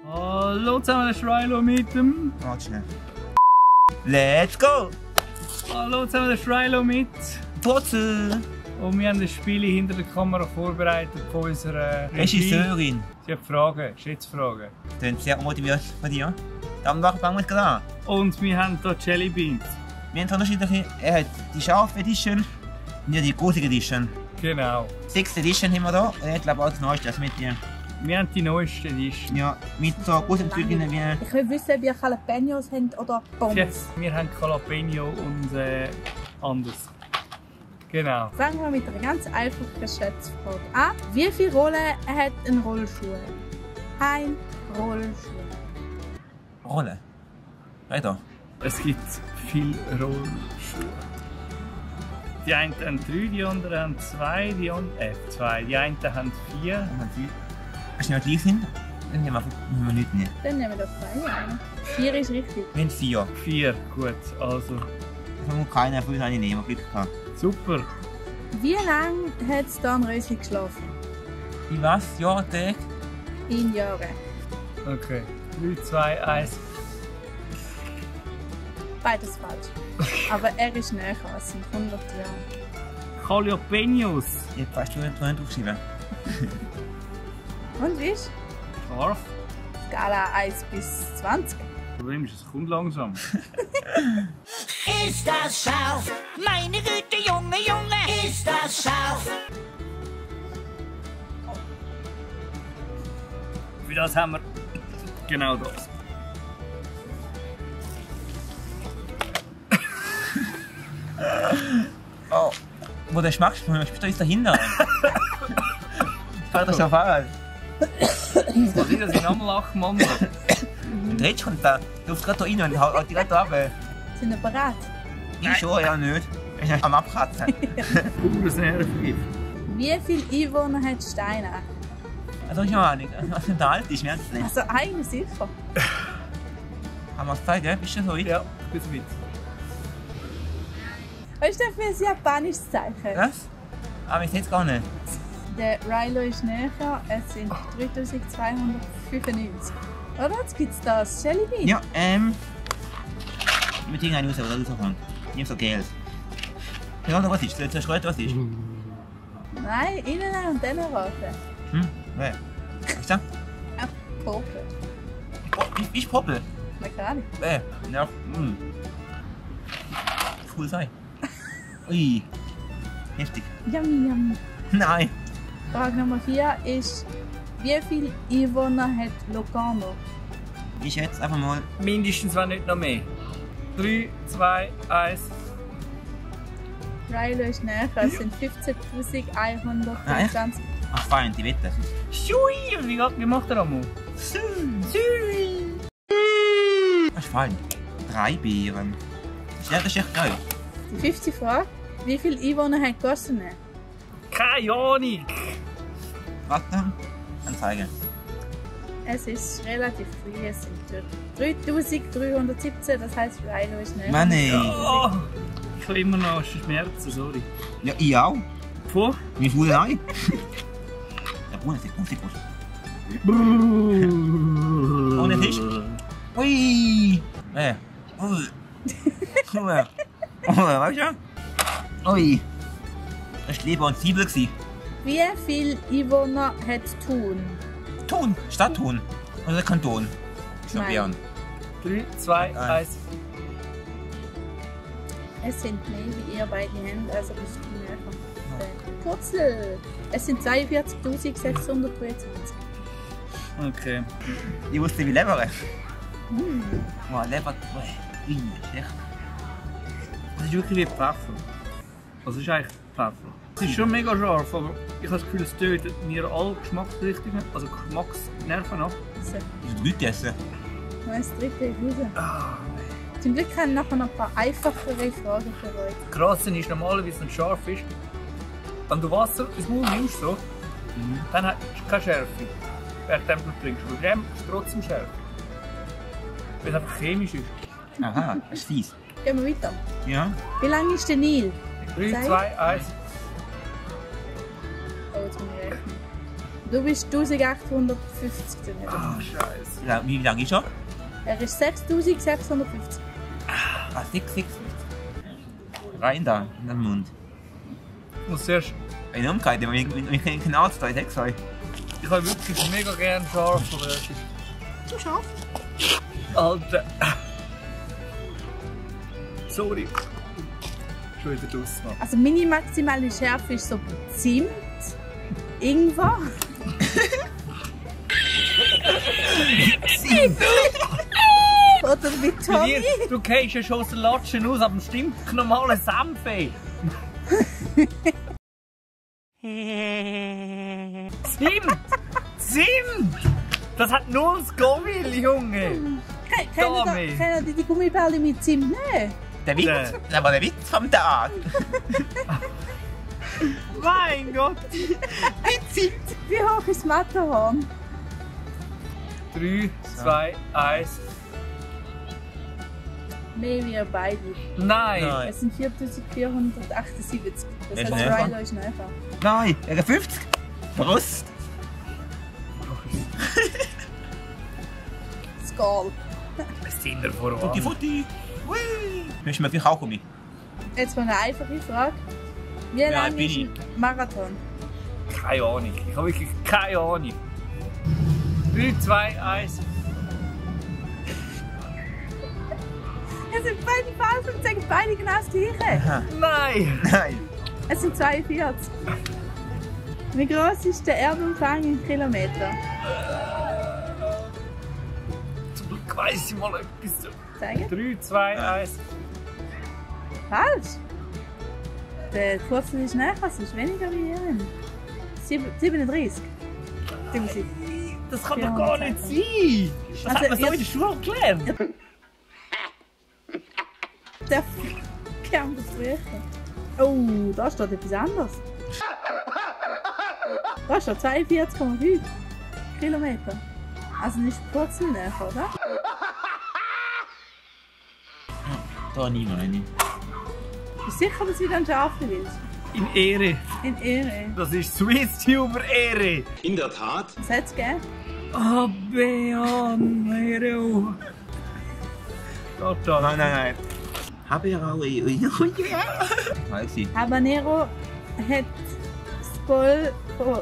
Hallo zusammen, das ist Rilo mit dem... Warte schnell. Let's go! Hallo zusammen, das ist Rilo mit... Purzel! Und wir haben das Spiel hinter der Kamera vorbereitet von unserer Regisseurin. Sie hat Fragen, Schätzfragen. Das ist sehr motiviert von dir. Dann fangen wir jetzt gerade an. Und wir haben hier Jelly Beans. Wir haben unterschiedliche. Er hat die scharfe Edition und die gruselige Edition. Genau. 6. Edition haben wir da. Er hat glaube ich auch das neueste, also mit dir. Wir haben die neueste Edition. Ja, mit so großen Zügen wie. Ich will wissen, ob ihr Jalapenos habt oder Pommes. Yes, wir haben Jalapeno und anders. Genau. Fangen wir mit einer ganz einfachen Schätzfrage an. Wie viele Rollen hat ein Rollschuh? Ein Rollschuh. Rolle. Weiter. Es gibt viele Rollschuhe. Die einen haben 3, die anderen haben 2, die anderen 2. Die einen haben 4. Wenn wir gleich sind, dann nehmen wir nichts nehmen. Dann nehmen wir 2. 4 ist richtig. Wir haben 4. 4, gut. Also, Das muss keiner von uns eine nehmen, Glück gehabt. super. Wie lange hat Dornröschen geschlafen? Wie was? Jahr, Tag? In Jahren. Okay. 3, 2, 1. Beides falsch. Aber er ist näher als in 100 Jahren. Jalapenos. Jetzt weißt du, wo du draufschreiben. Und wie ist? Scharf. Skala 1 bis 20. Das Problem ist, es kommt langsam. Ist das scharf? Meine Güte, Junge, Junge, ist das scharf? Für das haben wir genau das. Oh, wo du das machst, bist du jetzt dahinter. Fahrt das schon fahren. Was ist das in nochmal 8 Monate? Und jetzt kommt da, du rufst gerade da rein und haut direkt runter. Sind ihr bereit? Ich schon, ja nicht. Ich bin am Abkratzen. Pures Nervgift. Wie viele Einwohner hat Steinach? Also ich habe Ahnung, was der alt ist, merkst du nicht. Also eine sicher. Haben wir es gezeigt, gell? Bist du so weit? Ja, bis weit. Was ist denn für ein japanisches Zeichen? Was? Aber ich sehe es gar nicht. Der Rilo ist näher, es sind 3295. Oder? Jetzt gibt es das Jelly Bean. Ja, wir ziehen einen raus, oder rauskommt. Ich nehme so Geld. Ja, was ist? Soll ich raten, was ist? Nein, innen und dann raten. Wer? Was ist das? Popel. Ist Poppel? Na klar nicht. Wer? Ja, cool sein. Ui. Heftig. Yummy, yummy. Nein. Frage Nummer 4 ist, wie viele Einwohner hat Locarno? Ich schätze einfach mal. Mindestens, wenn nicht noch mehr. 3, 2, 1. Rilo ist näher, es sind 15.120. Ach fein, die Wette. Schui! Und wie macht er einmal? Schui! Das ist fein. 3 Beeren. Das ist echt geil. Die 50 Frage, wie viele Einwohner hat Gossene? Keine Ahnung! Warte. Anzeigen. Es ist relativ viel, es sind 3317, das heisst Rilo ist näher. Mann ey. Oh, ich habe immer noch Schmerzen, sorry. Ja, ich auch. Puh! Wie viel rein? Der Brunnen sieht gut aus. Ohne Tisch. Ui. Ui. Weißt du? Ui. Das war Leber und Zwiebel. Wie viele Einwohner hat Thun? Thun. Stadt Thun. Oder Kanton. Schon Nein. Bären. 3, 2, 1. Es sind mehr wie ihr beide habt, also bist du näher. Purzel! Es sind 42.623. Okay. Ich wusste wie Leber. Wow, Leber. Ui, echt. Das ist wirklich wie Pfeffer. Also, es ist eigentlich Pfeffer. Es ist schon mega scharf, aber ich habe das Gefühl, es tötet mir alle Geschmacksrichtungen, also Geschmacksnerven ab. Also, Das ist Leute essen. das dritte ist raus. Ah, Zum Glück haben wir nachher noch ein paar einfachere Fragen für euch. Krass ist normalerweise, wenn es scharf ist. Wenn du Wasser ins Maul nimmst, so, dann hast du keine Schärfe, während du trinkst. Aber dem ist trotzdem Schärfe. Weil es einfach chemisch ist. Aha, das ist fies. Gehen wir weiter. Ja. Wie lang ist der Nil? 3, 2, 1. Oh, jetzt muss ich rechnen. Du bist 1850 drin. Ach, Scheiße. Wie lange ist er? Er ist 6650. Ah, 6. Rein da, in den Mund. Ich muss zuerst. Eine Umkeit, wenn ich einen Knarz da, ich sag's euch. Ich habe wirklich mega gerne scharf, aber es ist. Zu scharf? Alter. Sorry. Schon wieder draussen. Also meine maximale Schärfe ist so Zimt, Ingwer. Oder mit Tommy. Du gehst ja schon aus den Latschen aus, aber stimmt normale Senf. Zimt! Das hat nur das Scoville, Junge! Können die Gummibärchen mit Zimt nehmen? Der Witz, das war der Witz vom Tag. Mein Gott! Wie hoch ist das Matterhorn? 3, 2, 1. Mehr wie ihr beide. Nein! Es sind 4478. Das Ist heißt, näher? Ryder ist näher. Nein, er hat 50. Brust. Skull. Sind wir voran? Futti. Müssen wir vielleicht auch kommen? Jetzt mal eine einfache Frage. Wie Ja, lange bin ist ich. ein Marathon? Keine Ahnung. Ich habe wirklich keine Ahnung. 3, 2, 1. Es sind beide falsch und sagen beide genau das Gleiche. Nein! Nein. Es sind 42. Wie groß ist der Erdumfang in Kilometer? Zum Glück weiss ich mal etwas. Zeigen? 3, 2, 1. Falsch. Der Kurzel ist näher, es ist weniger wie Ihren. 37. Das kann doch gar nicht sein! Das hat man so in der Schule gelernt. Der Kern besprechen. Oh, da steht etwas anderes. Da steht 42,5 Kilometer. Also nicht Kurzel näher, oder? Da niemand rein. Bist du sicher, dass du dann scharfen willst? In Ehre. In Ehre. Das ist SwissTuber Ehre. In der Tat. Was hättest du gegeben? Ah, Bean, Ehre. Nein, nein, nein. Habanero, Habanero hat das Goal von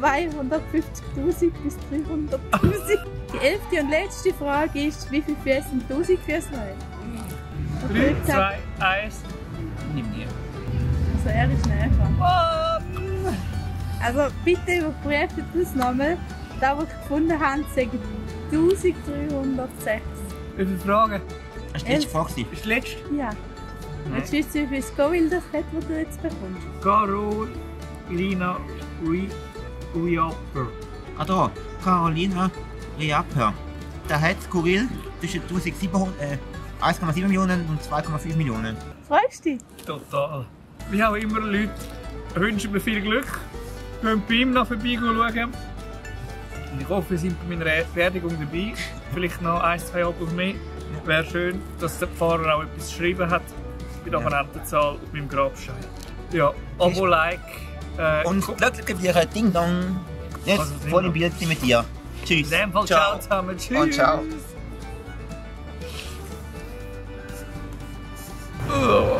250.000 bis 300.000. Die 11. und letzte Frage ist, wie viele Füße sind 1000 Füße neu? 3, 2, 1. Nimm dir. Also er ist näher. Oh, Also bitte überprüft das nochmal. Da, was ich gefunden habe, sagen 1306. wie viele Fragen? Das ist die letzte Frage. Ist die letzte? Ja. Jetzt weißt du, wie viel Scoville das hat, was du jetzt bekommst. Carolina Riapper. Ah da, Carolina Riapper. Der hat Skurril zwischen 1,7 Millionen und 2,5 Millionen. Freust du dich? Total. Wie auch immer, Leute wünschen mir viel Glück. Gehen bei ihm noch vorbeischauen. Und ich hoffe, ihr seid bei meiner Beerdigung dabei. Vielleicht noch 1, 2 Abos mehr. Wäre schön, dass der Pfarrer auch etwas geschrieben hat bei der Abonnentenzahl auf meinem Grabstein. Ja, Abo, Like. Und Glöckchen, Ding Dong. Jetzt Also, Ding voll im Dong. Bild mit dir. Tschüss. In dem Fall ciao zusammen. Tschüss. Und ciao. Oh.